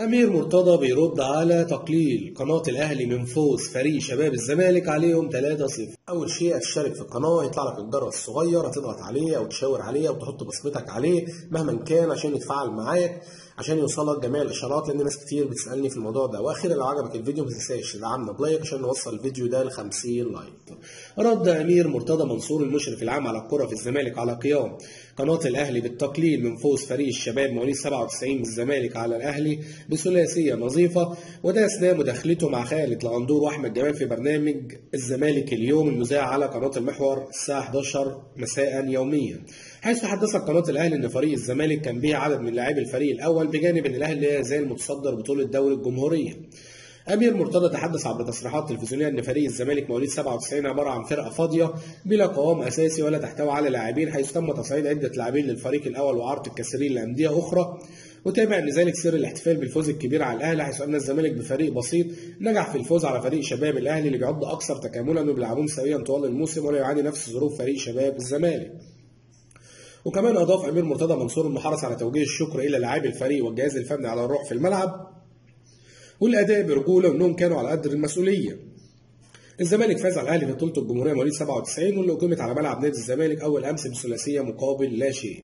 أمير مرتضى بيرد على تقليل قناة الأهلي من فوز فريق شباب الزمالك عليهم 3-0. أول شيء هتشترك في القناة، يطلع لك الجرس الصغير هتضغط عليه أو تشاور عليه أو تحط بصمتك عليه مهما كان عشان يتفاعل معاك، عشان يوصلك جميع الإشارات، لأن ناس كتير بتسألني في الموضوع ده. وأخيرا لو عجبك الفيديو ما تنساش تدعمنا ب like عشان نوصل الفيديو ده ل 50 like. رد أمير مرتضى منصور المشرف العام على الكرة في الزمالك على قيام قناة الأهلي بالتقليل من فوز فريق الشباب مواليد 97 من الزمالك على الأهلي بثلاثية نظيفة، وده أثناء مداخلته مع خالد الغندور وأحمد جمال في برنامج الزمالك اليوم المذاع على قناة المحور الساعة 11 مساء يوميا، حيث تحدثت قناة الأهلي أن فريق الزمالك كان به عدد من لاعبي الفريق الأول، بجانب أن الأهلي لا يزال متصدر بطولة دوري الجمهورية. أمير مرتضى تحدث عبر تصريحات تلفزيونية أن فريق الزمالك مواليد 97 عبارة عن فرقة فاضية بلا قوام أساسي ولا تحتوي على لاعبين، حيث تم تصعيد عدة لاعبين للفريق الأول وعرض الكثيرين لأندية أخرى. وتابع أن ذلك سر الاحتفال بالفوز الكبير على الأهلي، حيث أن الزمالك بفريق بسيط نجح في الفوز على فريق شباب الأهلي اللي بيعد أكثر تكاملا وبيلعبون سويا طوال الموسم ولا يعاني نفس ظروف فريق شباب الزمالك. وكمان أضاف أمير مرتضى منصور أنه حرص على توجيه الشكر إلى لاعبي الفريق والجهاز الفني على الروح في الملعب والأداء برجولة، وأنهم كانوا على قدر المسؤولية. الزمالك فاز على الأهلي في بطولة الجمهورية مواليد 97 واللي أقيمت على ملعب نادي الزمالك أول أمس بثلاثية مقابل لا شيء.